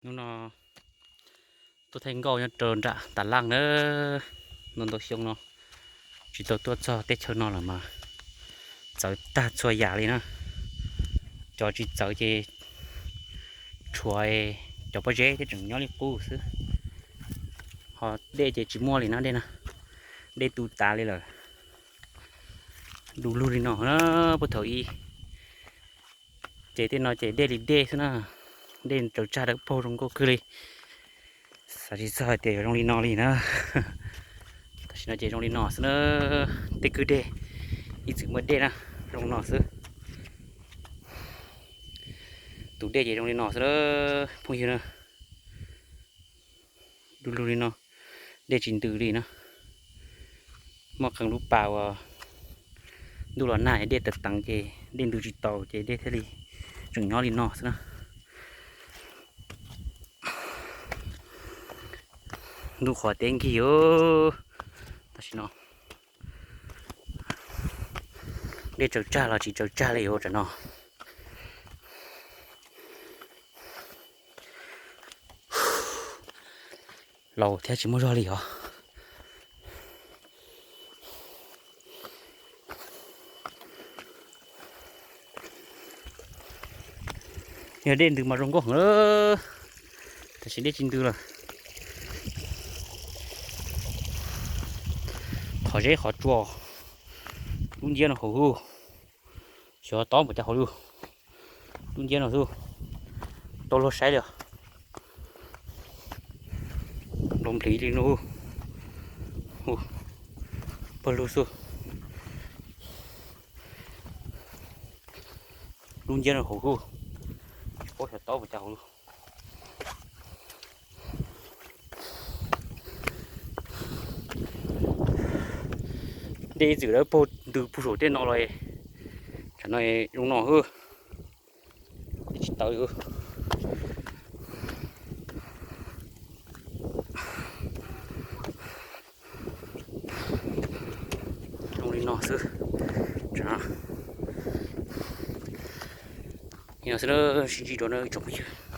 Hnub no tuaj thaij nkauj nyob rau nram Tav Laj na, ntau ntau xyoo no tsis tau tuaj txog teb chaws no lawm mas txawv tag txhua yam li na. Cov tsis txawv ces tshuav cov pob zeb thiab tseem nyob li qub xwb. Ho dej ces tsis muaj li na, dej no, dej tu tas li lawm. Du lug li no na, puag thaum ub ces tej no ces dej li dej xwb na, dej tsaws tsag dawb paug zoo nkauj kawg li. Xav tsis txog hais tias yuav zoo li no li na. Tam sim no ces zoo li no xwb na, tej kwj deg ib txwm muaj dej na, zoo no xwb. Tus dej ces zoo li no xwb na, phooj ywg na. Du lug li no, dej tsis ntws li na. Muaj qee lub pas uas ntuj los nag dej teev teev ces dej ntws tsis taus ces dej thiaj li tseem nyob li no xwb na. Ntuj qhuav teb nkig, tam sim no dej tsaws tsag los tsis tsaws tsag li os tam no. Laus thiab tsis muaj zog li os. Yog dej ntws mas zoo nkauj heev. Tam sim dej tsis ntws lawm. Qhov zeb qhov tsua, lub nciab no hauv hub, xyov tob npaum cas hauv lug. Lub nciab no xwb, tau luag saib li os. Nplaum npliv li no, pawg lug xwb. Lub nciab no hauv hub, tsis paub xyov tob npaum cas hauv lug. Dej ib txwm dawb paug ntws puag saum tej no los, tam no zoo no xwb, dej tsis tawv li. Zoo li no xwb. Li no xwb na, sib ntsib dua na ib tsoom phooj ywg.